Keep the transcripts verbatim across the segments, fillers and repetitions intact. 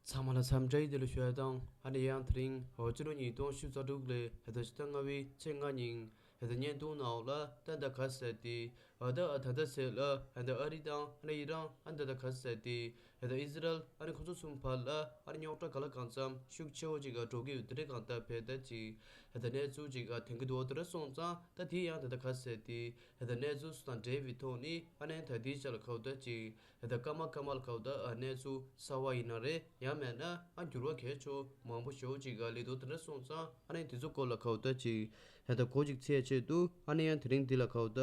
ཚང་མ་ལ་འཚམས་འདྲི་བདེ་ལེགས་ཞུ་ཡ་དང་། ཨ་ནི་ཡང་དེ་རིང་ཕྱི་ལོ་ཉིས་སྟོང་ཉི་ཤུ་རྩ་དྲུག་ལོའི་ད་ལྟ་ཕྱི་ཟླ་ལྔ་པའི་ཚེས་ལྔ་ཉིན་ད་ལྟ་བརྙན་ཐུང་ནང་ལ་ད་ལྟ་ག་ཟེར་ཏེ་ད་ལྟ་ད་ལྟ་ཟེར་ལ་ད་ལྟ་ཨ་རི་དང་ཨ་ནི་ཨི་རན་ཨ་ནི་ད་ལྟ་ག་ཟེར་ཏེ་ད་ལྟ་ཨི་ཟི་རལ་ཨ་ནི་ཁོ་ཚོ་གསུམ་བར་ལ་ཨ་ནི་རྙོག་དྲ་ག་ལ་གང་འཚམ་ཤུགས་ཆེ་བོ་ཅིག་འགྲོ་གི་ཡོད། དེ་འདྲའི་གང་ལྟར་བས་ད་ཅིག་ད་ལྟ་གནས་ཚུལ་ཅིག་ཐོན་གི་འདུག་འོ་དེ་འདྲ་སོང་ཙང་ད་དེ་ཡང་ད་ལྟ་ག་ཟེར་ཏེ་ད་ལྟ་གནས་ཚུལ་སུ་དང་འབྲེལ་བའི་ཐོག་ནས་ཨ་ནི་ད་དེའི་ཆ་ལ་ག་བ་ད་ཅིག་ད་ལྟ་སྐར་མ་སྐར་མ་ལ་ག་བ་ད་གནས་ཚུལ་གསར་བ་ཡིན་ན་རེད། ཡང་མེད་ན་ཨ་འགྱུར་བ་གལ་ཆེ་མང་པོ་ཞེ་པོ་ཅིག་སླེབས་འདུག་དེ་འདྲ་སོང་ཙང་ཨ་ནི་དེ་ཚོ་སྐོར་ལ་ག་བ་ད་ཅིག་ད་ལྟ་གོ་ཅིག་ཚད་ཆེད་དུ་ཨ་ནི་ཡང་དེ་རིང་འདི་ལ་ག་བ་ད་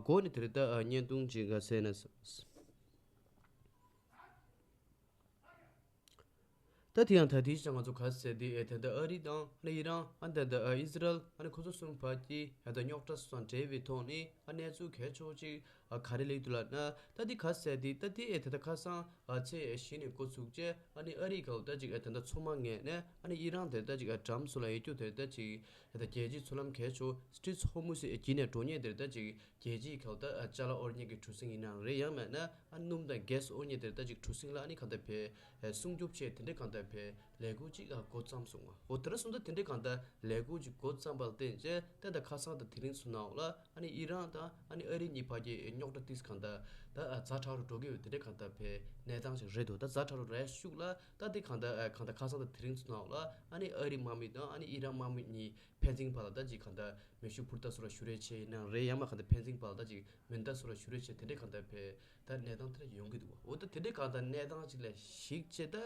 གོ་ནས་དེ་རིང་ད་བརྙན་ཐུང་ཅིག་ག་ཟེར་ན། ད་དེ་ཡང་ད་དེའི་ཆ་ང་ཚོ་ག་ཟེར་དེ་ཨེ་ད་ལྟ་ཨ་རི་དང་ཨ་ནི་ཨི་རན་ཨ་ནི་ད་ལྟ་ཨི་ཟི་རལ་ཨ་ནི་ཁོ་ཚོ་གསུམ་བར་གྱི་ད་ལྟ་རྙོག་དྲ་སོགས་འབྲེལ་བའི་ཐོག་ནས་ཨ་གནས་ཚུལ་གལ་ཆེ་བོ་ཅིག་ཨ་ག་རེ་སླེབས་འདུག་ལབ་ན། ད་དེ་ག་ཟེར་དེ་ད་དེ་ཨེ་ད་ལྟ་ཁ་སང་ཨ་ཚེས་བཞི་ནས་འགོ་ཚུགས་རྗེས་ཨ་ནི་ཨ་རིའི་ག་བ་ད་ཅིག་ཨེ་ད་ལྟ་མཚོ་དམག་ངོས་ནས་ཨ་ནི་ཨི་རན་དེ་ད་ཅིག་ཨ་གྲམ་སོགས་ལ་ཡོད་རྒྱུ་དེ་ད་ཅིག་ཨེ་ད་རྒྱལ་སྤྱིའི་མཚོ་ལམ་གལ་ཆེ་བོ་སི་ཊི་རིཊ་ཧོར་མུ་ཟི་ཨེ་བརྒྱུད་ནས་འགྲོ་མཁན་དེ་ད་ཅིག་རྒྱལ་སྤྱིའི་ག་བ་ད་ཅ་ལག་དབོར་མཁན་གྱི་གྲུ་གཟིངས་ཡིན་ན་རེད། ཡང་མེད་ན་ཨ་སྣུམ་དང་གྷེ་སི་དབོར་མཁན་དེ་ད་ཅིག་གྲུ་གཟིངས་ལ་ཨ་ནི་གང་ལྟར་བས་སྲུང་སྐྱོབ་བྱས་དེ་འདྲའི་གང་ལྟར་བས་ལས་འགུལ་ཅིག་ཨ་འགོ་བརྩམས་སོང་བ། འོ་དེ་འདྲ་སོང་ཙང་དེ་འདྲའི་གང་ལྟར་ལས་འགུལ་ཅིག་འགོ་བརྩམས་པ་ལ་བརྟེན་བྱས་ད་ད་ཁ་སང་དང་དེ་རིང་ཚོ་ནང་ལ་ཨ་ནི་ཨི་རན་དང་ཨ་ནི་ཨ་རི་གཉིས་བར་གྱི་རྙོག་དྲ་ཏིས་གང་ལྟར་ད་ཨ་ཛ་དྲག་རུ་འགྲོ་གི་ཡོད། དེ་འདྲའི་གང་ལྟར་བས་གནས་སྟངས་ཅིག་རེད་འདུག་ད་ཛ་དྲག་རུ་རེད་ཤུགས་ལ་ད་དེ་གང་ལྟར་ཨ་གང་ལྟར་ཁ་སང་དང་དེ་རིང་ཚོ་ནང་ལ་ཨ་ནི་ཨ་རི་དམག་མི་དང་ཨ་ནི་ཨི་རན་དམག་མི་གཉིས་ཕན་ཚུན་བར་ལ་ད་ཅིག་གང་ལྟར་མེ་ཤུགས་འཕུར་མདའ་སོགས་ལ་གཞུ་རེས་བྱས་ཡིན་ན་རེད། ཡང་མ་གང་ལྟར་ཕན་ཚུན་བར་ལ་ད་ཅིག་མེ་མདའ་སོགས་ལ་གཞུ་རེས་བྱས་དེ་འདྲའི་གང་ལྟར་བས་ད་གནས་སྟངས་དེ་འདྲ་ཡོང་གི་འདུག་འོ་ད་དེ་འདྲའི་གང་ལྟར་གནས་སྟངས་ཅིག་ལ་གཞིགས་བྱས་ད་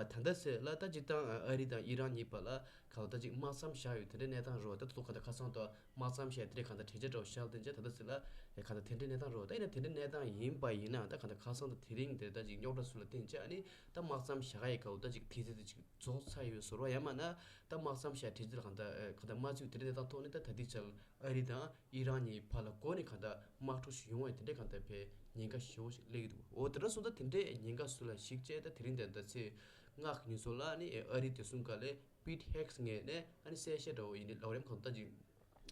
ད་ལྟ་ཟེར་ལ་ད་ཅིག་ད་ཨ་རི་དང་ཨི་རན་གཉིས་བར་ལ་གང་ལ་ད་ཅིག་དམག་མཚམས་བཞག་ཡོད་དེ་འདྲའི་གནས་སྟངས་རེད་བ། ད་ད་དུང་གང་ལྟར་ཁ་སང་དུ་དམག་མཚམས་བཞག་དེ་འདྲའི་གང་ལྟར་གྲོས་ཆོད་འདྲ་བོ་བཞག་བསྡད་བྱས་ད་ལྟ་ཟེར་ལ་གང་ལྟར་དེ་འདྲའི་གནས་སྟངས་རེད་བ། ད་ཡིན་ན་དེ་འདྲའི་གནས་སྟངས་ཡིན་པ་ཡིན་ན་ད་གང་ལྟར་ཁ་སང་དང་དེ་རིང་དེ་ད་ཅིག་རྙོག་དྲ་སོགས་ལ་བརྟེན་བྱས་ཨ་ནི་ད་དམག་མཚམས་བཞག་ཡས་ག་བོ་ད་ཅིག་དུས་ཚོད་དེ་ཅིག་རྫོགས་ཚར་ཡོད་བཟོ་འདྲ་ཡང་མིན་ན་ད་དམག་མཚམས་བཞག་གྲོས་ཆོད་ལ་གང་ལྟར་ཨ་གང་ལྟར་མ་བརྩིས་དེ་འདྲའི་གནས་སྟངས་ཐོག་ནས་ད་ད་ལྟའི་ཆར་ཨ་རི་དང་ཨི་རན་གཉིས་བར་ལ་འགོ་ནས་གང་ལྟར་དམག་འཁྲུག་ཞིག་ཡོང་བའི་དེ་འདྲའི་གང་ལྟར་བའི་ཉེན་ཁ་ཞེ་པོ་ཞིག་སླེབས་ཀྱི་འདུག་འོ་དེ་འདྲ་སོང་ཙང་དེ་འདྲའི་ཉེན་ཁ་སོགས་ལ་གཞིགས་བྱས་ད་དེ་རིང་དེ་ད་ཚེས་ལྔ་གི་ཉིན་སོགས་ལ་ནི་ཨ་རིའི་བདེ་སྲུང་ཁང་ལས་པིཊ་ཧེག་སི་ངོས་ནས་ཨ་ནི་གསལ་བཤད་འདྲ་བོ་ཡིན་ནི་ལབ་རེམ་གང་ལྟར་ཅིག་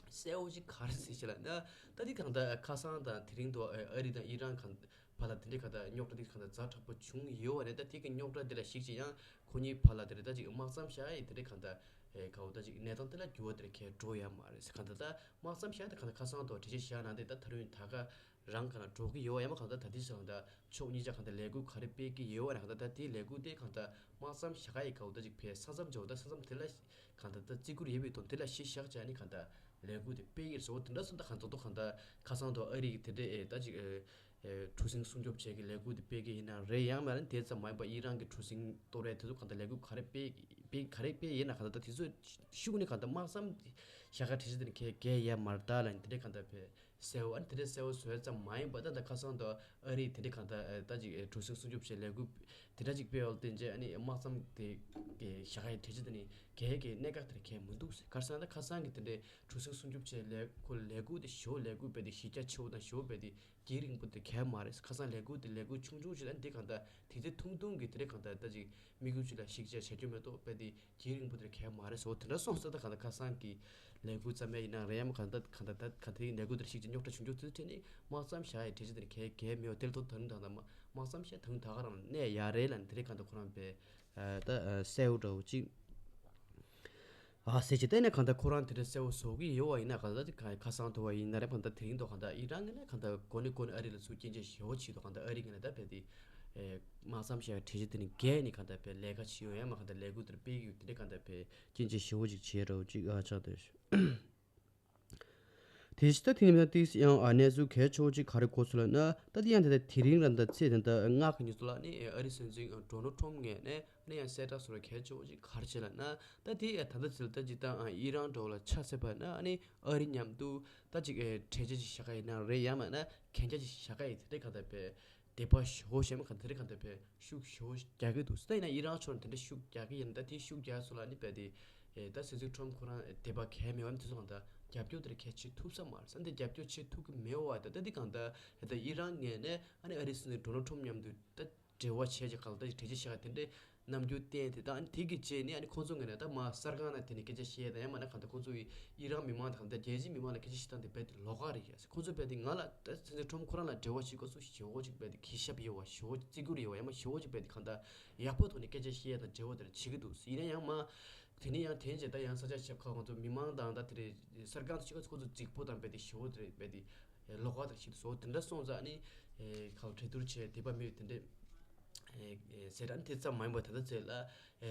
གསལ་བོ་ཞིག་ག་རེ་ཟེར་ཞིག་ལ་ན། ད་འདི་གང་ལྟར་ཁ་སང་དང་དེ་རིང་དུ་ཨ་རི་དང་ཨི་རན་གང་བར་ལ་དེ་འདྲའི་གང་ལྟར་རྙོག་དྲ་འདི་གང་ལྟར་ཛ་དྲག་པོ་བྱུང་ཡོད་བ་རེད། ད་དེ་གི་རྙོག་དྲ་འདི་ལ་གཞིགས་ཅིག་ཡང་ཁོ་གཉིས་བར་ལ་དེ་རེད་ད་ཅིག་དམག་མཚམས་བཞག་ཡི་དེ་འདྲའི་གང་ལྟར་ཨེ་ག་བོ་ད་ཅིག་གནས་སྟངས་དེ་ལ་འགྱུར་བ་དེ་རེད་གས་འགྲོ་ཡ་མ་རེད་ཟེར། གང་ལྟར་ད་དམག་མཚམས་བཞག་དེ་གང་ལྟར་ཁ་སང་དུ་གྲོས་ཆོད་བཞག་གནང་དེ་ད་ད་རུང་ད་ག་རང་ག་ལ་འགྲོ་གི་ཡོད་བ་ཡང་མ་གང་ལྟར་ད་དེ་ཞིག་གང་ལྟར་ཕྱོགས་གཉིས་ཆ་གང་ལྟར་ལས་འགུལ་ག་རེ་སྤེལ་གི་ཡོད་བ་ན་གང་ལྟར་ད་དེའི་ལས་འགུལ་དེ་གང་ལྟར་དམག་མཚམས་བཞག་ག་ཡི་ག་བོ་ད་ཅིག་ཕེ་ས་མཚམས་འཇོག་ད་ས་མཚམས་དེ་ལ་གང་ལྟར་ད་བརྩི་བཀུར་ཡོད་པའི་དོན་དེ་ལ་གཞི་བཞག་བྱས་ནས་གང་ལྟར་ལས་འགུལ་དེ་སྤེལ་གི་རེད་ཟེར་བ་དེ་འདྲ་སོང་ད་གང་ལྟར་ད་གང་ལྟར་ཁ་སང་དུ་ཨ་རི་གི་དེ་འདྲའི་ཨེ་ད་ཅིག་ཨེ་ཨེ་གྲུ་གཟིངས་སྲུང་སྐྱོབ་བྱེད་ཀྱི་ལས་འགུལ་དེ་སྤེལ་གི་ཡིན་ན་རེད། ཡང་མ་རེད་དེ་ཙམ་མ་ཡིན་པ་ཨི་རན་གྱི་གྲུ་གཟིངས་གཏོར་ཡ་དེ་ཚོ་གང་ལྟར་ལས་འགུལ་ག་རེ་སྤེལ་སྤེལ་ག་རེ་སྤེལ་ཡིན་ན་གང་ལྟར་ད་དེ་ཚོ་ཤུགས་ནས་གང་ལྟར་དམག་མཚམས་བཞག་ག་གྲོས་ཆོད་དེ་ནི་གལ་གལ་ཡ་མ་རེད་ད་ལ་ནི་དེ་འདྲའི་གང་ལྟར་ཕེ། གསལ་བོ་ཨ་ནི་དེ་འདྲའི་གསལ་བོ་བཟོས་ཙམ་མ་ཡིན་པ་ད་ད་ཁ་སང་དུ་ཨ་རིས་དེ་འདྲའི་གང་ལྟར་ད་ཅིག་གྲུ་གཟིངས་སྲུང་སྐྱོབ་བྱེད་ལས་འགུལ་དེ་འདྲ་ཅིག་སྤེལ་བ་ལ་བརྟེན་བྱས་ཨ་ནི་དམག་མཚམས་དེ་བཞག་ཡའི་གྲོས་ཆོད་དེ་ནི་གལ་གལ་གནད་འགག་དེ་གལ་མི་འདུག་ཟེར། ག་རེ་ཟེར་ན་ད་ཁ་སང་གི་དེ་འདྲའི་གྲུ་གཟིངས་སྲུང་སྐྱོབ་བྱེད་ལས་ཁོ་ལས་འགུལ་དེ་ཞེ་པོ་ལས་འགུལ་སྤེལ་དེ་གཞི་རྒྱ་ཆེ་བོ་དང་ཞེ་པོ་སྤེལ་དེ་རྒྱུན་རིང་པོ་དེ་གལ་མ་རེད། ཁ་སང་ལས་འགུལ་དེ་ལས་འགུལ་ཆུང་ཆུང་ཞིག་ཨ་ནི་དེ་གང་ལྟར་དེ་ཚེ་ཐུང་ཐུང་གི་དེ་འདྲའི་གང་ལྟར་ད་ཅིག་དམིགས་ཡུལ་ཅིག་ལ་གཞིགས་བྱས་བྱ་རྒྱུ་མེད་དོ་སྤེལ་དེ། རྒྱུན་རིང་པོ་དེར་གལ་མ་རེད་ཟེར་བ་དེ་འདྲ་སོང་ཙང་ད་གང་ལྟར་ཁ་སང་གི་ལས་འགུལ་རྩ་མེད་ཡིན་ན་རེད་ཡང་མ་གང་ལྟར་གང་ལྟར་ད་གང་ལྟར་ལས་འགུལ་དེར་ཞིག་ཅིག་རྙོག་དྲ་བྱུང་རྒྱུ་དེ་ཐད་ནས་དམག་མཚམས་བཞག་ཡའི་གྲོས་ཆོད་དེར་གལ་གལ་མེད་པ་དེར་ཐོག་ད་རུང་ད་ལྟ་དམག་མཚམས་བཞག་ད་རུང་ད་ག་རང་གནས་ཡ་རེད་ལ་ནི་དེ་རིང་གང་ལྟར་ཁོ་རང་པས་ད་གསལ་བོ་འདྲ་བོ་ཅིག་ཨ་ཟེར་ཅིག་བལྟས་ནས་གང་ལྟར་ཁོ་རང་དེ་འདྲ་གསལ་བོ་བཟོ་གི་ཡོད་བ་ཡིན་ན་གང་ལྟར་ཁ་སང་དུ་བ་ཡིན་ན་རེད་གང་ལྟར་དེ་རིང་དུ་གང་ལྟར་ཨི་རན་གྱི་ནས་གང་ལྟར་གོ་ནས་གོ་ནས་ཨ་རི་ལ་ཚུར་སྐྱོན་བརྗོད་ཞེ་པོ་བྱེད་དུ་གང་ལྟར་ཨ་རི་གི་ནས་ད་བས་དེ། ཨེ། དམག་མཚམས་བཞག་གྲོས་ཆོད་དེ་ནི་འགལ་ནི་གང་ལྟར་བས་ལས་ཀ་བྱེད་ཡོང་ཡ་མ་གང་ལྟར་ལས་འགུལ་དེར་སྤེལ་གི་ཡོད་དེ་འདྲ་གང་ལྟར་བས་སྐྱོན་བརྗོད་ཞེ་པོ་ཅིག་བྱེད་རོགས་ཅིག་ཨ་ཆགས་ཏེ། དེ་ཕྱི་ད་དེ་ནི་ཏིས་ཡང་ཨ་གནས་ཚུལ་གལ་ཆེ་བོ་ཅིག་ག་རེ་གོ་སོང་ལབ་ན་ད་དེ་ཡང་ད་ལྟ་དེ་རིང་ར་ད་ཚེས་ད་ལྟ་ལྔ་གི་ཉིན་སོ་ལ་ནི་ཨ་རི་སྲིད་འཛིན་ཌོ་ནལ་ཊམ་ངོས་ནས་ནི་ཡང་གསལ་བསྒྲགས་སོ་ར་གལ་ཆེ་བོ་ཅིག་ག་རེ་བྱས་ལབ་ན་ད་དེ་ད་ལྟ་ཚེས་ད་ཅིག་ད་ཨི་རན་འགྲོ་ལ་ཆ་ཟེར་བ་ན་ནི་ཨ་རི་མཉམ་དུ་ད་ཅིག་ཨེ་གྲོས་ཆོད་ཅིག་བཞག་ག་ཡིན་ན་རེད་ཡང་མ་ན་གན་རྒྱ་ཅིག་བཞག་ག་ཡིན་དེ་འདྲ་གང་ལྟར་བས། དད་པ་ཞེ་པོ་ཞེ་མ་གང་དེ་རིང་གང་དེ་བས་ཤུགས་ཞེ་པོ་རྒྱག་གི་འདུག་ད་ཡིན་ན་ཨི་རན་ཕྱོགས་ནས་དེ་འདྲ་ཤུགས་རྒྱག་གི་ཡིན་ད་དེ་ཤུགས་རྒྱག་སོང་ལ་ནི་བས་དེ་ཨེ་ད་སྲིད་འཛིན་ཊམ་ཁོ་རང་དད་པ་གལ་མེད་པ་ནི་དེ་ཚོ་གང་ད་རྒྱབ་སྐྱོར་དེ་ར་གལ་བྱེད་ཐུབ་ས་མ་རེད་ས་འདི་རྒྱབ་སྐྱོར་བྱེད་ཐུབ་གི་མེད་བ་ད་ད་འདི་གང་ད་ད་ཨི་རན་ངོས་ནས་ཨ་ནི་ཨ་རི་སྲིད་འཛིན་ཌོ་ནལ་ཊམ་མཉམ་དུ་ད་ འབྲེལ་བ་བྱས་ཀྱི་གང་ལྟར་གྱི་གྲོས་ཆོད་བཞག་དེ་འདྲའི་རྣམ་འགྱུར་བསྟན་དེ་དང་དེ་གི་རྗེས་ནས་ཨ་ནི་ཁོང་ཚོ་ངོས་ནས་ད་མ་གསར་ཁང་ནང་དེ་ནས་སྐད་ཆ་བཤད་དང་ཡང་མིན་ན་གང་ལྟར་ཁོང་ཚོ་ཡི་ཨི་རན་མི་མང་དང་གང་ལྟར་རྒྱལ་སྤྱིའི་མི་མང་ལ་སྐད་ཆ་བཤད་སྟངས་དེ་རྦད་དེ་ལོགས་ཀ་རེད་ཡ། ཁོང་ཚོ་རྦད་དེ་ང་ལ་ད་སེང་ཙེ་ཁྲོམ་ཁོ་རང་ལ་འབྲེལ་བ་བྱེད་དགོས་སུ་ཞེ་བོ་ཅིག་རྦད་དེ་གུས་ཞབས་ཡོད་བ། ཞེ་བོ་བརྩི་བཀུར་ཡོད་བ། ཡང་མ་ཞེ་བོ་ཅིག་རྦད་དེ་གང་ལྟར་ཡག་པོ་ཐོག་ནས་སྐད་ཆ་བཤད་དང་འབྲེལ་བ་དེ་འདྲ་བྱེད་ཀྱི་འདུག་ཡིན་ན་ཡང་མ་དེ་ནས་ཡང་དེ་རྗེས་ད་ཡང་ས་ཆ་ཞབས་ཁག་ཁོང་ཚོ་མི་མང་དང་ད་དེ་རེད་གསར་ཁང་དུ་ཕྱིན་ཁ་ཁོང་ཚོ་རྫིག་པོ་དང་རྦད་དེ་ཞེ་བོ་དེ་རེད་རྦད་དེ་ལོགས་ཀ་དང་ཞིག་བཟོ་དེ་འདྲ་སོང་ཙང་ཨ་ནི་ཁ་ལ་གྲོས་བསྡུར་བྱས་དེ་པ་མི་དེ་འདྲས་ཟེར་ཨ་ནི་དེ་ཙམ་མ་ཡིན་པ་ད་ལྟ་ཚེ་ལ་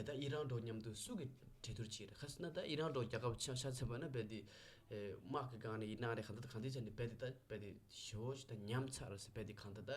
ད་ཨི་རན་འགྲོ་མཉམ་དུ་སུ་གི་གྲོས་བསྡུར་བྱས་རེད། ཁ་སང་ན་ད་ཨི་རན་འགྲོ་རྒྱལ་ཁབ་ཆ་ཆ་ཚན་པ་ན་རྦད་དེ་དམག་གི་སྒང་ནས་ཡིན་ན་རེད། གང་ལྟར་གང་ལྟར་བྱས་ནས་རྦད་དེ་ད་རྦད་དེ་ཞེ་བོ་ཞིག་ད་ཉམས་ཚར་རེད་ཟེར་རྦད་དེ་གང་ལྟར་ད།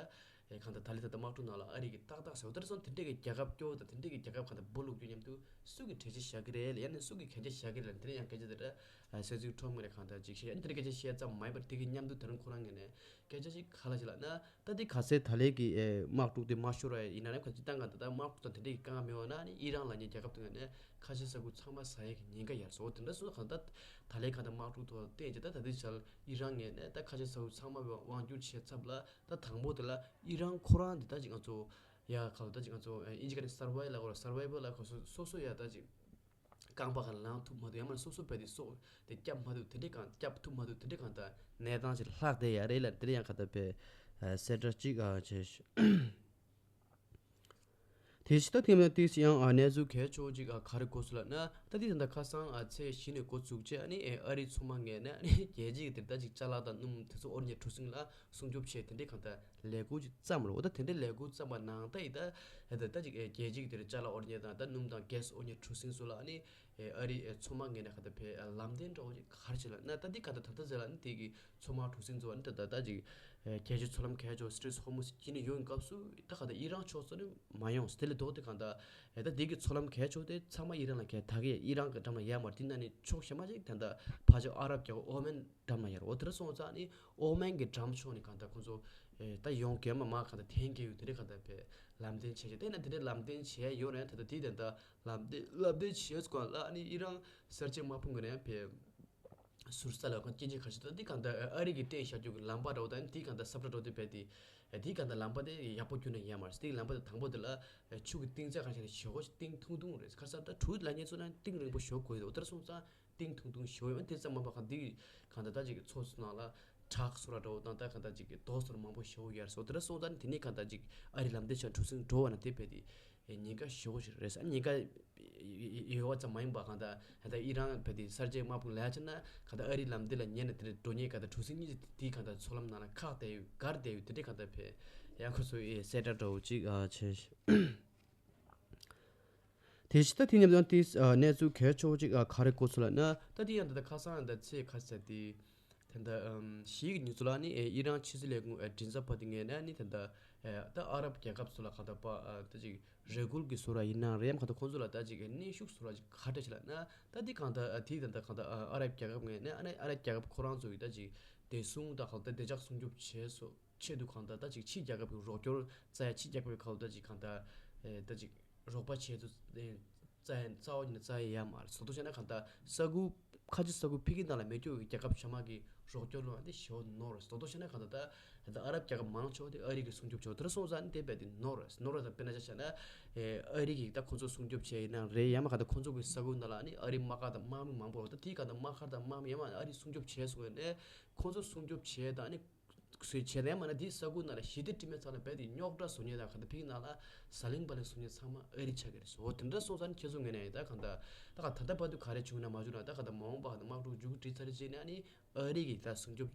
ཨེ་གང་ལྟར་ད་ལི་ད་ལྟ་དམག་འཁྲུག་ནང་ལ་ཨ་རི་གི་ཏག་ཏག་ཟེར་བ་ལྟར་སོང་དེ་འདྲས་ཀྱི་རྒྱལ་ཁབ་སྐྱོ་བོ་དང་དེ་འདྲས་ཀྱི་རྒྱལ་ཁབ་གང་ལྟར་སྦུག་ལུག་རྒྱུ་མཉམ་དུ་སུ་གི་གྲོས་ཆོད་བཞག་གི་རེད་ལ་ཡང་ན་སུ་གི་གན་རྒྱ་བཞག་གི་རེད་ལ་དེ་འདྲས་ཡང་སྐད་ཆ་དེ་འདྲ་སེ་ཚུགས་ཁྲོམ་ངོས་ནས་གང་ལྟར་ཅིག་བཤད་ཡང་དེ་འདྲས་སྐད་ཆ་བཤད་ཙམ་མ་ཡིན་པར་དེ་གི་མཉམ་དུ་དེ་རིང་ཁོ་རང་ངོས་ནས་སྐད་ཆ་ཞིག་ག་ལ་ཞིག་ལབ་ན་ད་དེ་ག་ཚད་ད་ལི་གི་ཨེ་དམག་འཁྲུག་དེ་མ་ཤོར་བ་ཡིན་ན་རེད། ག་ཚོད་བཏང་ག་ད་ལྟ་དམག་འཁྲུག་དང་དེ་འདྲས་ཀྱི་དཀའ་ངལ་མེད་བ་ན་ནི་ཨི་རན་ལབ་མཁན་རྒྱལ་ཁབ་དེ་ངོས་ནས་ཁ་ཆེ་ས་ཁུལ་ཚང་མ་ཟ་ཡས་ཀྱི་ཉེན་ཁ་ཡར་སོང་དེ་འདྲ་སོང་གང་ལྟར་ད་ལི་གང་ལྟར་དམག་འཁྲུག་ཐོག་བསྟན་རྗེས་ད་ད་ལྟའི་ཆར་ཨི་རན་ངོས་ནས་ད་ཁ་ཆེ་ས་ཁུལ་ཚང་མ་དབང་བསྒྱུར་བྱས་ཚབ་ལ། ད་དང་པོ་དེ་ལ་ཨི་རན་ཁོ་རང་འདི་ད་ཅིག་ང་ཚོ་ཡ་ག་ལ་ད་ཅིག་ང་ཚོ་ཨིན་ཇི་སྐད་ནས་སར་ཝའི་ལ་གོ་ལ་སར་ཝའི་བལ་ལ་ཁོ་སོ་སོ་སོ་ཡ་ད་ཅིག་རྐང་པ་ག་ལངས་ཐུབ་མ་ཐུབ་ཡང་མ་སོ་སོ་བལ་དེ་སོ་དེ་བསྐྱབ་མ་ཐུབ་དེ་འདྲས་གང་བསྐྱབ་ཐུབ་མ་ཐུབ་དེ་འདྲས་གང་ད་གནས་སྟངས་ཅིག་ལྷག་བསྡད་ཡ་རེད་ལ་དེ་འདྲས་ཡང་ག་ད་བལ་གསལ་བསྒྲགས་ཅིག་ཨ་བྱས། དེ་ཕྱི་ད་ཐེངས་ལ་ཏིས་ཡང་ཨ་གནས་ཚུལ་གལ་ཆེ་བོ་ཅིག་ཨ་ག་རེ་འགོ་ཚུགས་ལབ་ན། ད་ཏིས་ད་ཁ་སང་ཨ་ཚེས་བཞི་ནས་འགོ་ཚུགས་རྗེས་ཨ་ནི་ཨེ་ཨ་རི་མཚོ་དམག་ངོས་ནས་ཨ་ནི་རྒྱལ་སྤྱིའི་དེ་ད་ཅིག་ཅ་ལག་དང་སྣུམ་དེ་ཚོ་དབོར་གཉེར་གྲུ་གཟིངས་ལ་སྲུང་སྐྱོབ་བྱས་དེ་འདྲའི་གང་ལྟར་ལས་འགུལ་ཅིག་བརྩམས་རེད། འོ་ད་དེ་འདྲའི་ལས་འགུལ་བརྩམས་པ་ནང་ད་ཡི་ད་ཨེ་ད་ད་ཅིག་ཨེ་རྒྱལ་སྤྱིའི་དེ་ཅ་ལག་དབོར་གཉེར་དང་ད་སྣུམ་དང་གྷེ་སི་དབོར་གཉེར་གྲུ་གཟིངས་སུ་ལ་ཨ་ནི་ཨེ་ཨ་རི་ཨེ་མཚོ་དམག་ངོས་ནས་གང་ལྟར་བས་ཨེ་ལམ་སྟོན་འདྲ་བོ་ཅིག་ག་རེ་བྱས་ལབ་ན། ད་འདི་གང་ལྟར་ད་ལྟ་ཟེར་ལ་ནི་དེ་གི་མཚོ་དམག་གྲུ་གཟིངས་ཚོ་ནི་ད་ལྟ་ད་ཅིག་རྒྱལ་སྤྱིའི་མཚོ་ལམ་གལ་ཆེ་བ་སི་ཊྲེ་ཊི་ཧོར་མུ་ཛི་བརྒྱུད་ནས་ཡོང་སྐབས་སུ་ད་ག་ད་ཨི་རན་ཕྱོགས་ཚོ་ནི་མ་ཡོང་། དེ་ལས་ལྡོག་སྟེ་གང་ལྟར་ད་དེ་གི་མཚོ་ལམ་གལ་ཆེ་བ་དེ་ཚང་མ་ཨི་རན་ལ་གལ་ད་གི་ཨི་རན་གི་འགྲམ་ལ་ཡར་མར་དེ་ན་ནི་ཕྱོགས་གཞན་མ་ཅིག་ད་ལྟ་ཕ་ཆོས་ཨ་རབ་རྒྱལ་ཁབ་ཨོ་མན་འགྲམ་ལ་ཡར། འོ་དེ་འདྲ་སོང་ཙང་ནི་ཨོ་མན་གི་འགྲམ་ཕྱོགས་ནས་གང་ལྟར་ཁོང་ཚོ་ད་ཡོང་གི་མ་མ་གང་ལྟར་འཐེན་གི་ཡོད། དེ་འདྲ་གང་ལྟར་བས་ལམ་སྟོན་བྱས་ཀྱི་དེ་ན་དེ་འདྲ་ལམ་སྟོན་བྱས་ཡོད་རེད། ད་ལྟ་དེ་ད་ལྟ་ལམ་སྟོན་ལམ་སྟོན་བྱས་སྐོར་ལ་ནི་ཨི་རན་གསར་བརྗེ་དམག་དཔུང་གི་ནས་བས། ཟུར་ས་ལ་ཁོང་སྐྱེ་འཆི་ཁ་ཤས་དང་འདི་གང་ལྟར་ཨ་རི་གི་སྟེང་བཞག་རྒྱུ་གི་ལམ་པ་འདྲ་བོ་དང་འདི་གང་ལྟར་ས་བཀྲ་འདྲ་བོ་དེ་བས་ཏེ། འདི་གང་ལྟར་ལམ་པ་དེ་ཡག་པོ་ཁྱོན་ནས་ཡོད་མ་རེད། འདི་ལམ་པ་དེ་དང་པོ་དེ་ལ་ཆུ་གི་གཏིང་ཚད་གང་ཞིག་ནས་ཞེ་པོ་ཞིག་གཏིང་ཐུང་ཐུང་རེད། ཁ་སང་ད་གྲུ་ལ་ཉེ་ཚོ་ན་གཏིང་རིང་པོ་ཞོག་དགོས་འདུག་དེར་སོང་ཙང་གཏིང་ཐུང་ཐུང་ཞོག་ཡོད། དེ་ཙམ་མ་པ་གང་འདི་གང་ལྟར་ད་ཅིག་མཚོ་ཚོ་ནང་ལ་བྲག་སོ་ར་འདྲ་བོ་དང་ད་གང་ལྟར་ཅིག་རྡོ་སོ་ར་མང་པོ་ཞོག་ཡོད་རེད། སོ་དེར་སོང་ཙང་དེ་ནས་གང་ལྟར་ཅིག་ཨ་རི་ལམ་སྟོན་བྱ་གྲུ་གཟིངས་འགྲོ་བ་ན་དེ་བས་ཏེ། ཉེན་ཁ་ཞེ་པོ་ཞིག་རེད་ཟེར། ཉེན་ཁ་ཡོད་པ་ཙམ་མ་ཡིན་པ་གང་ལྟར་ད་ལྟ་ཨི་རན་བས་ཏེ་གསར་བརྗེ་དམག་དཔུང་ལ་ཡ་ཆ་ན་གང་ལྟར་ཨ་རིའི་ལམ་སྟོན་ལ་ཉན་ནས་དེ་འདྲ་འགྲོ་ཉེན་གང་ལྟར་གྲུ་གཟིངས་གཉིས་དེ་གང་ལྟར་མཚོ་ལམ་ནང་ལ་ཁག་བསྡད་ཡོད་འགར་བསྡད་ཡོད་དེ་འདྲ་གང་ལྟར་བས་ཡང་ཁོ་ཚོ་ཨེ་གསལ་བསྒྲགས་འདྲ་བོ་ཅིག་ཨ་བྱས། དེ་ཕྱི་ད་དེ་ཉམས་དང་དེ་གནས་ཚུལ་གལ་ཆེ་བོ་ཅིག་ག་རེ་གོ་ཚུལ་ལ་ན་ད་དེ་ཡང་ད་ལྟ་ཁ་སང་ད་ཚེས་ཁ་ཚ་དེ། དེ་འདྲ་ཨམ་གཞིས་ཀྱི་ཉིན་ཚོ་ལ་ནི་ཨེ་ཨི་རན་ཕྱི་སྲིད་ལས་ཁུངས་ཨེ་མགྲིན་ཚབ་པ་དེ་ངོས་ནས་ནི་དེ་འདྲ་ཨེ་ད་ཨ་རབ་རྒྱལ་ཁབ་ཚོ་ལ་ག་ད་པ་ཨ་ད་ཅིག་རེ་སྐུལ་གྱི་བཟོ་འདྲ་ཡིན་ན་རེད་ཡམ་ག་ད་ཁོང་ཚོ་ལ་ད་ཅིག་ཨེ་གནོན་ཤུགས་བཟོ་འདྲ་ཅིག་ག་འདྲ་ཞིག་ལབ་ན་ད་དེ་གང་ད་ཨ་དེ་ད་ད་གང་ད་ཨ་ཨ་རབ་རྒྱལ་ཁབ་ངོས་ནས་ཨ་ནི་ཨ་རབ་རྒྱལ་ཁབ་ཁོ་རང་ཚོ་ཡི་ད་ཅིག་བདེ་སྲུང་ད་གང་ད་བདེ་འཇགས་སྲུང་སྐྱོབ་བྱས་སོ་ཆེད་དུ་གང་ད་ད་ཅིག་ཕྱི་རྒྱལ་ཁབ་ཀྱི་རོགས་སྐྱོར་རྩ་ཡ་ཕྱི་རྒྱལ་ཁབ་ཀྱི་གང་ད་ད་ཅིག་ཨེ་ད་ཅིག་རོགས་པ་བྱས་ཚུལ་རྩ་ཡ་རྩ་བ་ཉིད་ནས་རྩ་ཡ་ཡ་མ་རེད། སོ་ཏོ་བྱས་ན་གང་ལྟར་ས་ཁུལ་ཁ་ཆེ་ས་ཁུལ་ཕི་གི་ནང་ལ་མེད་རྒྱུ་གི་རྒྱལ་ཁབ་ཆ་མ་གི་རོགས་སྐྱོར་ལོ་འདི་ཞེ་པོ་ནོར་རེད། སོ་ཏོ་བྱས་ན་གང་ལྟར་ད་ད་ཨ་རབ་རྒྱལ་ཁབ་མང་ཆེ་བ་དེ་ཨ་རི་གི་སྲུང་སྐྱོབ་བྱེད་དེ་ར་སོང་ཙང་ནི་དེ་རྦད་དེ་ནོར་རེད། ནོར་རེད། ད་དཔེར་ན་ཆ་བཞག་ན་ཨེ་ཨ་རི་གི་ད་ཁོང་ཚོ་སྲུང་སྐྱོབ་བྱས་ཡིན་ན་རེད་ཡ་མ་གང་ལྟར་ཁོང་ཚོ་གི་ས་ཁུལ་ནང་ལ་ནི་ཨ་རི་དམག་སྒར་དང་དམག་མི་མང་པོ་རེད། ད་དེའི་གང་ལྟར་དམག་སྒར་དང་དམག་མི་ཡ་མ་ཨ་རི་སྲུང་སྐྱོབ་བྱས་སོང་ཡ་ནི་ཁོང་ཚོ་སྲུང་སྐྱོབ་བྱས་དང་ནི། སུའི་བྱས་ནས་མ་ན་དེའི་ས་ཁུལ་ནང་ལ་ཞི་བདེ་དྲི་མེད་ཚང་ལ་རྦད་དེ་རྙོག་དྲ་བཟོ་མཁན་དང་ག་ད་ཕིག་ནང་ལ་ཟ་ལིང་བ་ལིང་བཟོ་མཁན་ཚང་མ་ཨ་རི་ཆགས་ཀྱི་རེད་ཟེར། འོ་དེ་འདྲ་སོང་ཙང་ཁྱེད་ཚོ་ངོས་ནས་ད་གང་ལྟར་ད་ག་ད་ལྟ་བར་དུ་ག་རེ་བྱུང་ན་མ་བྱུང་ན་ད་ག་ད་མ་འོངས་པ་ག་ད་དམག་འཁྲུག་མཇུག་སྒྲིལ་ཚར་རྗེས་ནས་ཨ་ནི་ཨ་རི་གི་ད་སྲུང་སྐྱོབ་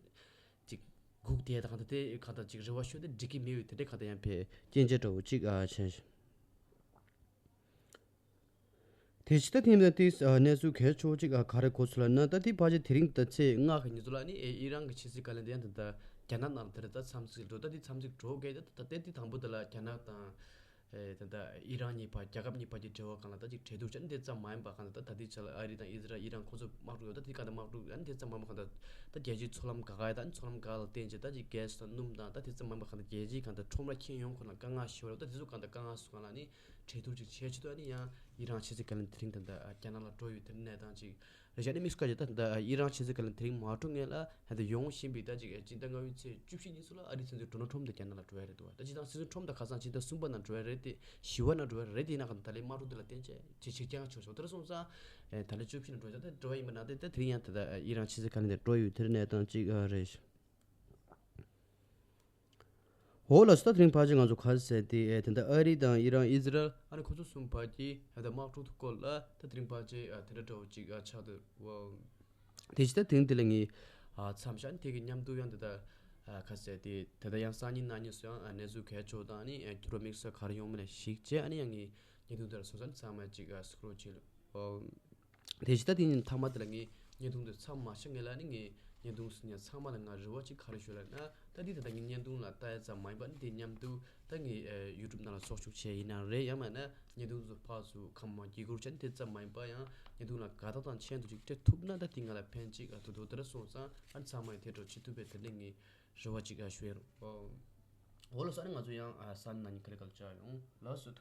ཅིག་སྒུག་དེ་ད་ག་ད་དེ་ག་ད་ཅིག་རེ་བ་ཤོད་དེ་འགྲིག་གི་མེད་པའི་དེ་འདྲའི་ག་ད་ཡང་ཕེ་སྐྱོན་ཆ་འདྲ་བོ་ཅིག་ཨ་བྱས། དེ་ཕྱི་ད་ཐེངས་ད་ཏིས་གནས་ཚུལ་གལ་ཆེ་བོ་ཅིག་ག་རེ་གོ་ཚུལ་ལ་ན་ད་ཏི་ཕལ་ཆེར་དེ་རིང་ད་ཚེས་ལྔ་གི་ཉིན་ཚོ་ལ་ནི་ཨི་རན་གྱི་ཕྱི་སྲིད་བཀའ་བློན་དེ་ཡང་ད་ད་རྒྱ་ནག་ནང་དེར་ད་འཚམས་གཟིགས་འགྲོ། ད་ཏི་འཚམས་གཟིགས་འགྲོ་གལ་ད་ད་ཏེ་ཏི་དང་པོ་དེ་ལ་རྒྱ་ནག་དང་ཨེ་ད་ད་ཨི་རན་གཉིས་བར་རྒྱལ་ཁབ་གཉིས་བར་གྱི་འབྲེལ་བ་སྒང་ལ་ད་ཅིག་གྲོས་བསྡུར་བྱས་ནས་དེ་ཙམ་མ་ཡིན་པ་གང་ལ་ད་ད་ཏི་ཆ་ལ་ཨ་རི་དང་ཨི་ཟི་རལ་ཨི་རན་ཁོ་ཚོ་དམག་འཁྲུག་ཡོད། ད་ཏི་ག་ད་དམག་འཁྲུག་ཡང་དེ་ཙམ་མ་མ་གང་ད་ད་རྒྱལ་སྤྱིའི་མཚོ་ལམ་ག་ག་ཡ་ད་མཚོ་ལམ་ག་ག་ལ་བརྟེན་བྱས་ད་ཅིག་གྷེ་སི་དང་སྣུམ་དང་ད་དེ་ཙམ་མ་མ་གང་ད་རྒྱལ་སྤྱིའི་གང་ད་ཁྲོམ་ར་ཁེངས་ཡོང་ཁོ་ན་དཀའ་ངལ་ཞིག་ཡོད་རེད། ད་དེ་ཚོ་གང་ད་དཀའ་ངལ་སོང་གང་ལ་ནི། གྲོས་བསྡུར་ཅིག་བྱས་ཆེད་དུ་ཨ་ནི་ཡང་ཨི་རན་ཕྱི་སྲིད་བཀའ་བློན་དེ་རིང་ད་ལྟ་རྒྱ་ནག་ལ་འགྲོ་ཡོད། དེ་གནས་སྟངས་ཅིག་ རེད་ཤག་ནི་དམིགས་སུ་བཀར་ཅིག་ད་ད་ཨི་རན་ཕྱི་སྲིད་བཀའ་བློན་དེ་རིང་མ་འགྲོ་སྔོན་ལ་ཧ་ད་ཡོང་བཞིན་པའི་ད་ཅིག་སྤྱི་ཟླ་ལྔ་པའི་ཚེས་བཅུ་བཞི་ཉིན་སུ་ལ་ཨ་རིའི་སྲིད་འཛིན་ཌོ་ནལ་ཊམ་དང་རྒྱ་ནག་ལ་འགྲོ་ཡ་རེད་འདུག་ད་སྤྱིར་བཏང་སྲིད་འཛིན་ཊམ་དང་ཁ་སང་ཕྱི་ཟླ་གསུམ་པ་ནང་འགྲོ་ཡ་རེད་དེ། བཞི་པ་ནང་འགྲོ་ཡ་རེད་དེ། ཡིན་ན་ག་ད་ལན་དམག་འཁྲུག་དེ་ལ་བརྟེན་བྱས་ཅིག་ཕྱིར་འགྱངས་བྱུང་སོང་། དེ་འདྲ་སོང་ཙང་ད་ལན་བཅུ་བཞི་ནང་འགྲོ་ཡ་ད་འགྲོ་ཡ་ཡིན་པ་ན་དེ་ད་དེ་རིང་ཡང་ད་ད་ཨི་རན་ཕྱི་སྲིད་བཀའ་བློན་དེ་འགྲོ་ཡོད། དེ་རིང་གནས་སྟངས་ཅིག་རེད། འོ་ལགས་སོ། ད་དེ་རིང་ཕལ་ཆེར་ང་ཚོ་ག་རེ་ཟེར་དེ་ཨེ་དེ་འདྲ་ཨ་རི་དང་ཨི་རན་ཨི་ཟི་རལ་ཨ་ནི་ཁོ་ཚོ་གསུམ་བར་གྱི་ཨ་ད་དམག་འཁྲུག་དེ་སྐོར་ལ་ད་དེ་རིང་ཕལ་ཆེར་ཨ་དེ་འདྲ་འདྲ་བོ་ཅིག་ཨ་ཆགས་འདུག་འོ། དེ་ཅི་ད་དེ་རིང་དེ་ལ་ངས་ཨ་མཚམས་བཞག་ནས་དེ་གི་མཉམ་དུ་ཡང་དེ་ད་ཨ་ག་རེ་ཟེར་དེ་དེ་ད་ཡང་སང་ཉིན་གནངས་ཉིན་སུ་ཡང་ཨ་གནས་ཚུལ་གལ་ཆེ་བ་དང་ཨ་ནི་ཨ་འགྱུར་བ་དམིགས་བསལ་ག་རེ་ཡོང་མིན་ལ་གཞིགས་བྱས་ཨ་ནི་ཡང་ངས་བརྙན་ཐུང་དེ་ལ་སོང་ཙང་ཚང་མས་ཅིག་ཨ་སི་ཀོ་རོལ་བྱེད་ལ། འོ། དེ་བཞིན་ད་དེ་ཉིན་མཐའ་མ་དེ་ལ་ངས་བརྙན་ཐུང་དེ་མཚམས་མ་བཞག་སྔོན་ལ་ནི་ངས་བརྙན་ཐུང་ཟིན་ཡ་ཚང་མ་ལ་ང་རེ་བ་ཅིག་ག་རེ་ཞུ་ལབ་ན། ད་འདི་ད་ལྟ་ངས་བརྙན་ཐུང་ལ་ལྟ་ཡ་ཙམ་མ་ཡིན་པ་ནི་དེ་མཉམ་དུ་ད་ངས་ཨ་ཡུ་ཊུབ་ནང་ལ་ཚོགས་ཞུགས་བྱས་ཡིན་ན་རེད། ཡང་མིན་ན་བརྙན་ཐུང་ཚོ་ཕར་ཚུར་ཁམས་མང་བརྒྱུད་སྐུར་བྱས་ནས་དེ་ཙམ་མ་ཡིན་པ་ཡང་བརྙན་ཐུང་ལ་དགའ་རྟགས་དང་མཆན་དུ་ཅིག་སྤྲད་ཐུབ་ན་ད་དེ་ང་ལ་ཕན་ཅིག་ཨ་ཐུག་འདུག་དེ་འདྲ་སོང་ཙང་ཨ་ནི་ཚང་མ་ཡང་དེ་འདྲ་བྱེད་ཐུབ་པའི་དེ་འདྲ་ངས་རེ་བ་ཅིག་ཨ་ཞུ་ཡ་རོགས། འོ་ལགས་སོ། ཨ་ནི་ང་ཚོ་ཡང་ཨ་ས་ནང་ཉིན་ཁ་ལས་ཁ་ལ་བཅར་ཡོང་། ལགས་སོ།